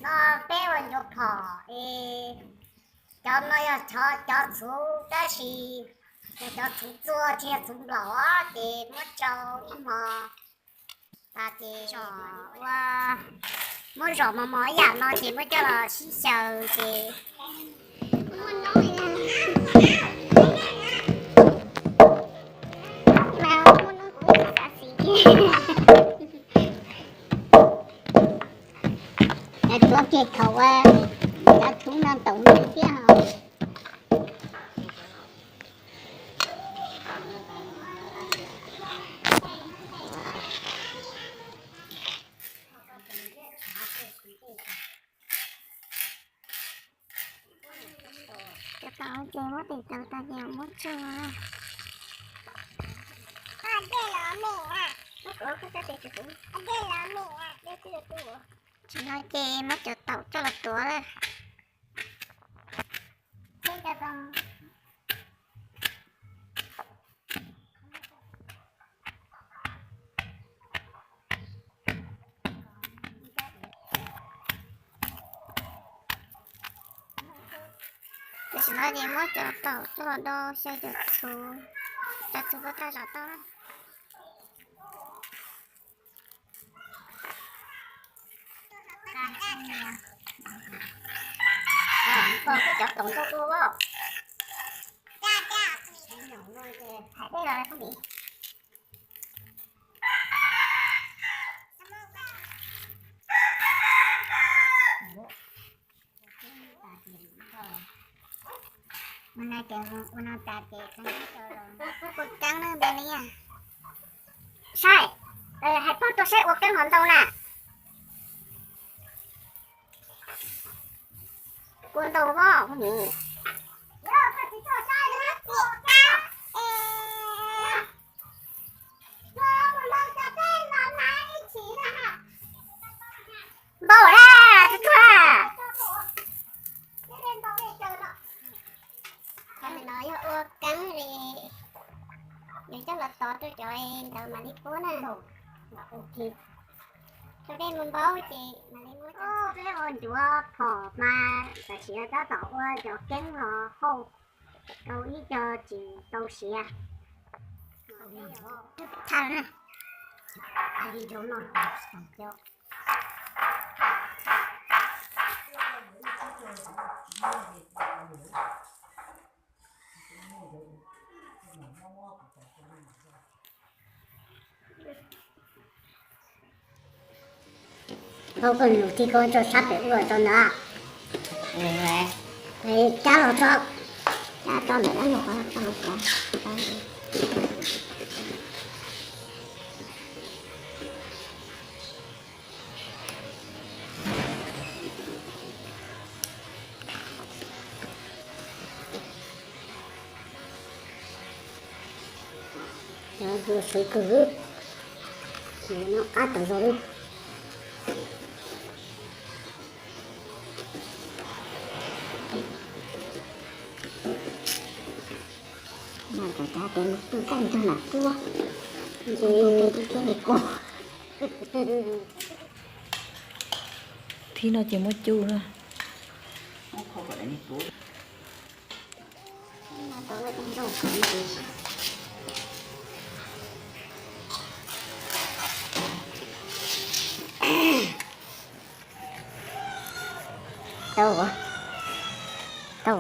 No peb ua ncua phom es cov no yog cov txhuv tab sis yog cov txhuv txua tsis yog txhuv nplaum ces muab tsau ib hmo tas ces zom ua, muab zom mos mos ib yam no ces muab coj los sib xyaw ces Cov txhuv no ntaus nws thiab os. Cov tau ces muab tes taw tas ces muab tsuag. Tsis no ces muab cov taum coj los tuav lawm. Tam sim no ces muab cov taum coj los do xyaw cov txhuv, cov txhuv puas tau zom tau na. Cov taum ntau ua, hais dej los phooj ywg. Ua no tas ces ua keeb na npe li. Saib, hais pog tuaj saib ua keeb hov ntau na. Ua ntau voj phooj ywg. Npau na, tub tsuag. Qhov no yog ua keeb li, yuav coj los tov rau cov ntawd mam li puab na. Rau dej mus npau ces mam li muab. Peb ua ncuav phom mas tam sim no tab tom ua cov keeb los hauj rau ib co tsis tau siav. Thaum koj lug txij koj tso sab pem ua tso ntawd. Cab los tso, cab tso ntawm dab nyuag qhov. Cov hu sawv kawg, no qab tawm zog li. Mas cov cab tes mus pw kaj ntug mam puab, nce thiab li kua. Thib no ces muab cub na. Tau, tau.